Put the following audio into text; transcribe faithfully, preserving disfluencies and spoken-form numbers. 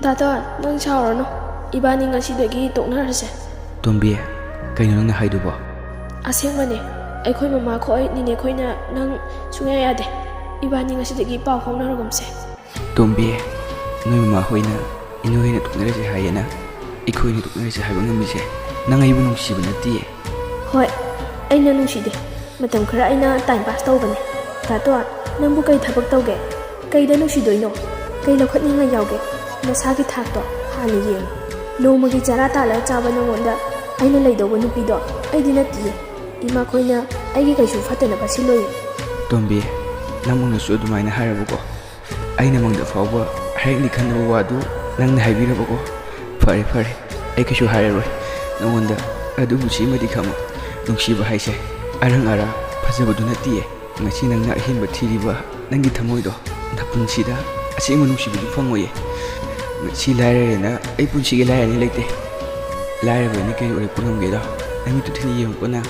ꯇꯥꯇꯣꯟ, ꯅꯪ ꯁꯥꯎꯔꯅꯨ꯫ ꯏꯕꯥꯅꯤ ꯉꯁꯤꯗꯒꯤ ꯇꯣꯛꯅꯔꯁꯦ꯫ ꯇꯣꯝꯕꯤ, ꯀꯩꯅꯣ ꯅꯪꯅ ꯍꯥꯏꯗꯨꯕꯣ? ꯑꯁꯦꯡꯕꯅꯦ꯫ ꯑꯩꯈꯣꯏ ꯃꯃꯥ ꯈꯣꯏ, ꯅꯤꯅꯦ ꯈꯣꯏꯅ ꯅꯪ ꯁꯨꯡꯌꯥ ꯌꯥꯗꯦ꯫ ꯏꯕꯥꯅꯤ ꯉꯁꯤꯗꯒꯤ ꯄꯥꯎ ꯐꯥꯎꯅꯔꯒꯨꯝꯁꯦ꯫ ꯇꯣꯝꯕꯤ, ꯅꯣꯏ ꯃꯃꯥ ꯍꯣꯏꯅ ꯏꯅꯣꯏꯅ ꯇꯣꯛꯅꯔꯁꯦ ꯍꯥꯏꯌꯦꯅ ꯑꯩꯈꯣꯏꯅ ꯇꯣꯛꯅꯔꯁꯦ ꯍꯥꯏꯕ ꯉꯝꯃꯤꯁꯦ ꯅꯪ ꯑꯩꯕꯨ ꯅꯨꯡꯁꯤꯕ ꯅꯠꯇꯤꯌꯦ꯫ ꯍꯣꯏ, ꯑꯩꯅ ꯅꯨꯡꯁꯤꯗꯦ꯫ ꯃꯇꯝ ꯈꯔ ꯑꯩꯅ time pass ꯇꯧꯕꯅꯦ꯫ ꯇꯥꯇꯣꯟ, ꯅꯪꯕꯨ ꯀꯩ ꯊꯕꯛ ꯇꯧꯒꯦ? ꯀꯩꯗ ꯅꯨꯡꯁꯤꯗꯣꯏꯅꯣ? ꯀꯩ ꯂꯧꯈꯠꯅꯤꯡꯉꯥꯏ ꯌꯥꯎꯒꯦ? ꯅꯁꯥꯒꯤ ꯊꯥꯛꯇꯣ ꯍꯥꯟꯅ ꯌꯦꯡꯉꯨ꯫ ꯅꯣꯡꯃꯒꯤ ꯆꯔꯥ ꯇꯥꯜꯂꯒ ꯆꯥꯕ ꯅꯉꯣꯟꯗ ꯑꯩꯅ ꯂꯩꯗꯧꯕ ꯅꯨꯄꯤꯗꯣ ꯑꯩꯗꯤ ꯅꯠꯇꯤꯌꯦ꯫ ꯏꯃꯥ ꯈꯣꯏꯅ ꯑꯩꯒꯤ ꯀꯩꯁꯨ ꯐꯠꯇꯅꯕ ꯁꯤꯜꯂꯣꯏꯌꯦ꯫ ꯇꯣꯝꯕꯤ, ꯅꯪꯃꯛꯅꯁꯨ ꯑꯗꯨꯃꯥꯏꯅ ꯍꯥꯏꯔꯕꯀꯣ? ꯑꯩꯅ ꯃꯪꯗ ꯐꯥꯎꯕ ꯍꯌꯦꯡꯅꯤ ꯈꯟꯅꯕ ꯋꯥꯗꯨ ꯅꯪꯅ ꯍꯥꯏꯕꯤꯔꯕꯀꯣ? ꯐꯔꯦ, ꯐꯔꯦ, ꯑꯩ ꯀꯩꯁꯨ ꯍꯥꯏꯔꯔꯣꯏ ꯅꯉꯣꯟꯗ꯫ ꯑꯗꯨꯕꯨ ꯁꯤꯃꯗꯤ ꯈꯪꯉꯨ, ꯅꯨꯡꯁꯤꯕ ꯍꯥꯏꯁꯦ ꯑꯔꯪ ꯑꯔꯥ ꯐꯖꯕꯗꯨ ꯅꯠꯇꯤꯌꯦ꯫ ꯉꯁꯤ ꯅꯪꯅ ꯑꯍꯦꯟꯕ ꯊꯤꯔꯤꯕ ꯅꯪꯒꯤ ꯊꯃꯣꯏꯗꯣ ꯅꯄꯨꯟꯁꯤꯗ ꯑꯁꯦꯡꯕ ꯅꯨꯡꯁꯤꯕꯗꯨ ꯐꯪꯉꯣꯏꯌꯦ꯫ ꯉꯁꯤ ꯂꯥꯏꯔꯔꯦꯅ ꯑꯩ ꯄꯨꯟꯁꯤꯒꯤ ꯂꯥꯏꯔꯅꯤ ꯂꯩꯇꯦ꯫ ꯂꯥꯏꯔꯕꯅꯤ ꯀꯩ ꯑꯣꯏꯔꯛꯄ ꯉꯝꯒꯦꯗꯣ ꯅꯪꯒꯤ ꯇꯨꯊꯤꯅ ꯌꯦꯡꯉꯨꯀꯣ ꯅꯪ꯫